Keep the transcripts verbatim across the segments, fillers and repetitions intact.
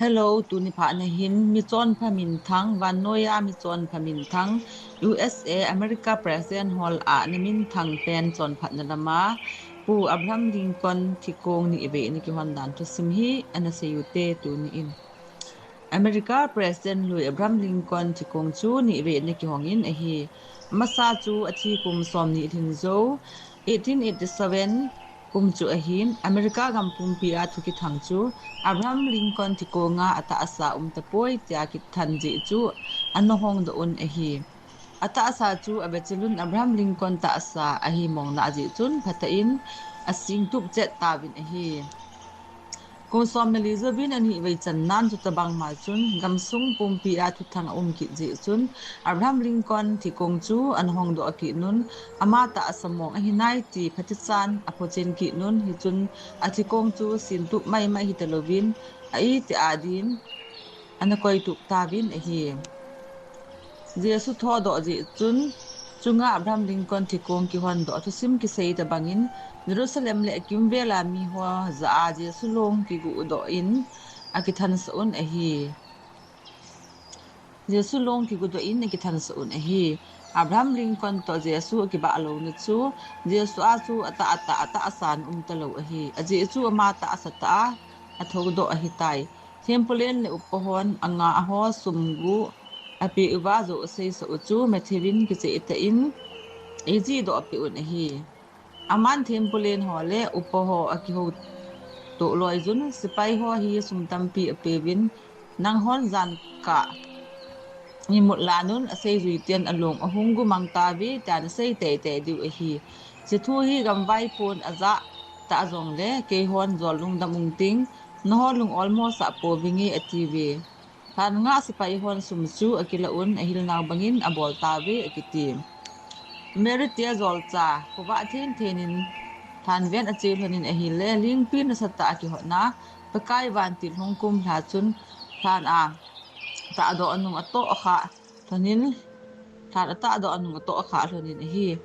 Hello, tuni phat na hin michonpha minthang, vannoiya michonpha minthang, U S A America President hol a na minthang pen chonphatna lama Pu Abraham Lincoln thikong nivei na kihon dan thusim hi ana sei ute tuni in. America President lui Abraham Lincoln thikong chu nivei na kihong in ahi. Amasa chu athi kum somni lhin jou, eighteen eighty-seven kum chu ahin, America gam pumpi a thu kithang chu Abraham Lincoln thikonga atahsa um tapoi tia kithan jeh chu ana hongdoh un ahi. Atahsa chu avechilun Abraham Lincoln tahsa ahi mong na ajeh chun phatah in asingtup chet tauvin ahi. Kum somli jouvin anivei channan chutobang ma chun gamsung pumpi a thuthang aum kit jeh chun Abraham Lincoln thikong chu ana hongdoh kit un, ama tahsa mong ahi nai ti phatechan aphochen kit un, hichun athikong chu singtup maimai hitalouvin, a iti a din ana koitup tauvin ahi. Jesu thodoh jeh chun, chunga Abraham Lincoln thikong kihondoh thusim kisei tobangin, Jerusalem le akimvel a miho jah a Jesu long kiguhdoh in akithansah un ahi. Jesu long kiguhdoh in akithansah un ahi. Abraham Lincoln toh Jesu akibah louna chu, Jesu a chu atah atah atahsa um talou ahi. Ajeh chu ama tahsa tah a athoudoh ahitai. Thempulen le upahon angah ho sum guh apeh uva jou aseisah u chu Matthew in kicheh tah in eijihdoh peh un ahi. Aman thempulen ho le upaho akihoutoh loijun, sepai ho hi sum tampi apeuvin, nanghon jankah imut lan un, aseijui ten along ahung gumang tauve tia nasei teitei diu ahi. Hiche thu hi gamvaipon ajah tah jongle keihon jol lungdam ung ting, nangho lung olmosah pouvinge atiuve. Lhanga sepai hon sum chu akilah un, ahilnau bangin abol tauve akiti. Mary te ajolcha, khovah thenthen in lhanven ache lhonin ahile, lengpi nasatah a akihotna, Pakai vantil hung kumlha chun lhan a tahdoh anung atohkhah lhonin, lhan atahdoh anung atohkhah lhonin ahi.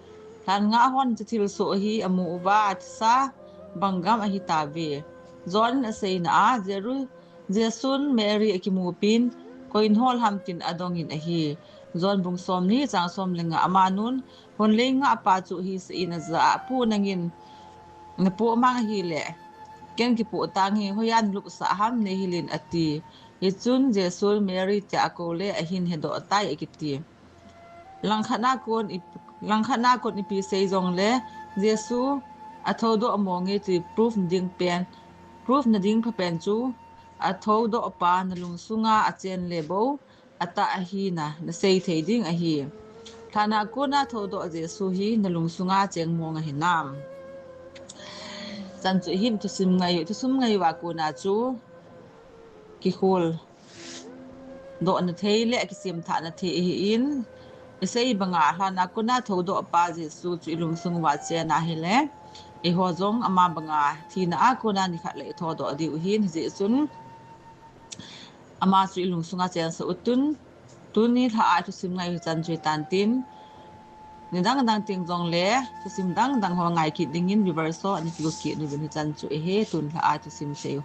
Lhanga hon hiche thilsoh hi amu uva athisa bang gam ahitauve. John in aseina a, Jeru-, Jesun Mary akimupin, koiho ham tin adongin ahi. John bung somni chang som le nga, amanun, honlei ngahpa chu hisah in ajah a, Pu nangin napoh mang ahile, ken kipoh tange, hoiya nalupsah ham neihil in ati. Hichun Jesun Mary tia akoule ahin hedoh tai akiti. Langkhat a kon ip-, langkhat a kon ipi sei jongle, Jesu athoudoh mange ti proof nading pen, proof nading phapen chu, athoudohpa nalungsunga achen le bou atah ahina nasei thei ding ahi. Lhana kona thoudoh Jesu hi nalungsunga cheng mong ahinam? Chan chu hin thusim ngai, thusim ngaiuva kona chu kikhol dohna thei le kisemthahna thei ahin, isei banga lhana kona thoudohpa Jesu chu ilungsung uva achen ahile, eiho jong ama banga thina a kona nikhat le ithodoh diu ahin, hijeh chun ama chu ilungsunga chensah utun, tuni lha a thusim ngai hichan chu hitan tin, nidang dang teng jongle thusim dang dang ho ngai kit dingin viewers ho ana kigo kit uvin, hichan chu ahi, tun lha a thusim sei u.